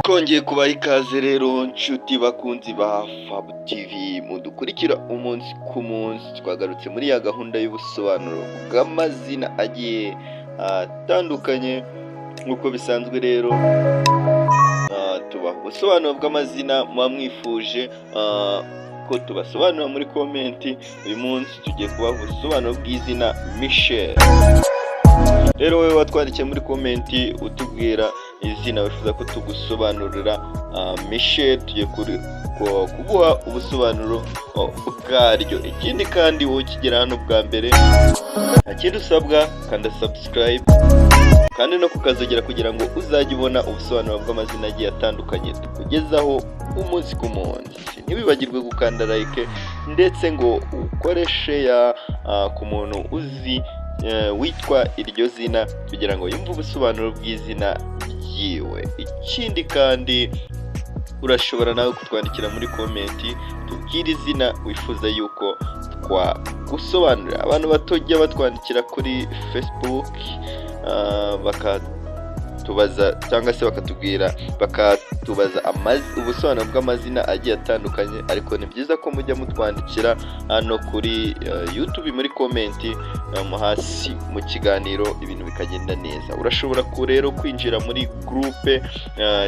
Twongeye kubaha ikaze rero, nshuti bakunzi ba Fab TV mudukurikira umunsi ku munsi. Twagarutse muri ya gahunda y'ubusobanuro bw'amazina agiye atandukanye. Nk'uko bisanzwe rero, tubaha ubusobanuro bw'amazina muba mwifuje ko tubasobanura muri comment. Uyu munsi tugiye kubaha ubusobanuro bw'izina Michel. Rero wowe watwandikiye muri comment utubwira izina wifuza ko tugusobanurira, Michel, tugiye kuguha ubusobanuro bwaryo. Ikindi kandi, wowe ukigera hano bwa mbere, nta kindi usabwa, kanda subscribe kandi no kukazogera kugira ngo uzajye ubona ubusobanuro bw'amazina agiye atandukanye tukugezaho umunsi ku munsi. Ntiwibagirwe gukanda like ndetse ngo ukore share ku muntu uzi witwa iryo zina kugira ngo yumve ubusobanuro bw'izina ryiwe. Ikindi kandi, urashobora nawe kutwandikira muri comment, tubwire izina wifuza yuko twagusobanurira. Abantu batojya batwandikira kuri Facebook bakatubaza cyangwa se bakatubwira, bakatubaza ubusobanuro bw'amazina agiye atandukanye, ariko ni byiza ko mujya mutwandikira hano kuri YouTube muri comment mo hasi mu kiganiro, ibintu bikagenda neza. Urashobora ku rero kwinjira muri groupe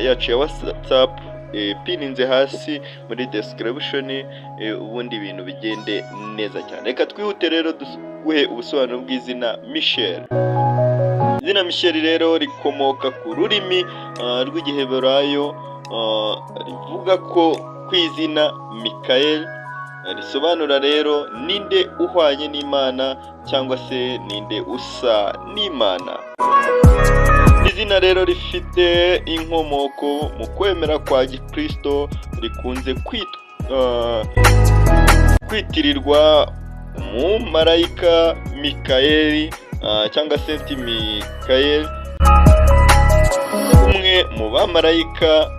yacu ya WhatsApp pininze hasi muri description, ubundi ibintu bigende neza cyane. Reka twihute rero duguhe ubusobanuro bw'izina Michel. Izina Michel rero rikomoka ku rurimi rw'Igiheburayo, rivuga ko ku izina Mikael, risobanura rero "ninde uhwanye n'Imana" cyangwa se "ninde usa n'Imana". Izina rero rifite inkomoko mu kwemera kwa gikristo, rikunze kwitirirwa umumarayika Mikayeli cyangwa Saint Mikayeli, umwe mu bamarayika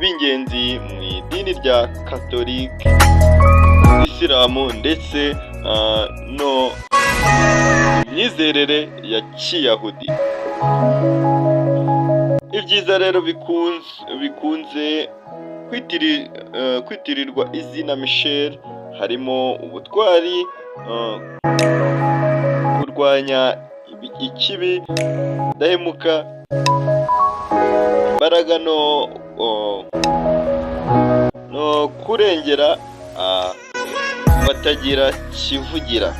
b'ingenzi mu idini rya Katolike, Isilamu ndetse no mu myizerere ya Kiyahudi. Ibyiza rero bikunze kwitirirwa izina Michel harimo ubutwari, kurwanya ikibi, kudahemuka, imbaraga no kurengera batagira kivugira.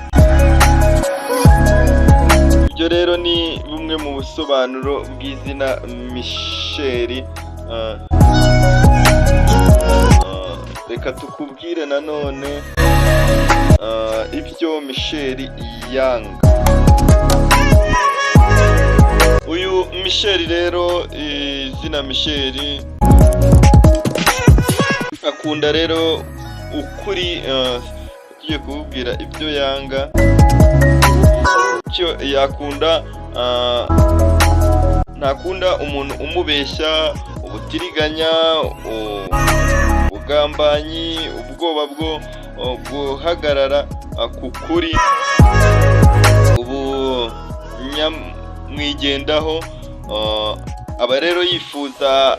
Ibyo rero ni bumwe mu busobanuro bw'izina Michel. Reka tukubwire nanone ibyo Michel yanga. Uyu Michel rero, izina Michel, akunda rero ukuri. Tugiye kububwira ibyo yanga. Icyo yakunda, ntakunda umuntu umubeshya, ubutiriganya, ubugambanyi, ubwoba bwo guhagarara ku kuri, ubunyamwigendaho. Aba rero yifuza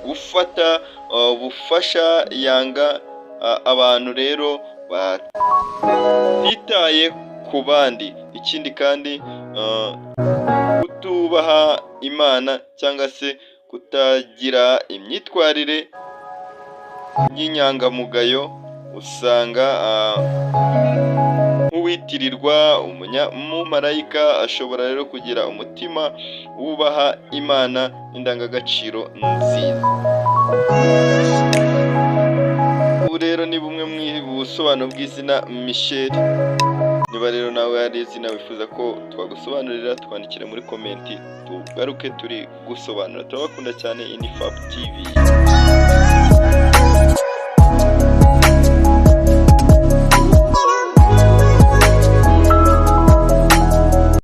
gufata ubufasha. Yanga abantu rero batitaye ku bandi. Ikindi kandi, kutubaha Imana cyangwa se kutagira imyitwarire y'inyangamugayo. Usanga nk'uwitirirwa umumarayika ashobora rero kugira umutima wubaha Imana n'indangagaciro nziza. Ubu rero ni bumwe mu busobanuro bw'izina Michel. Niba rero nawe hari izina wifuza ko twagusobanurira, twandikire muri comment, tugaruke turi gusobanura. Turabakunda cyane. Iyi ni Fab TV.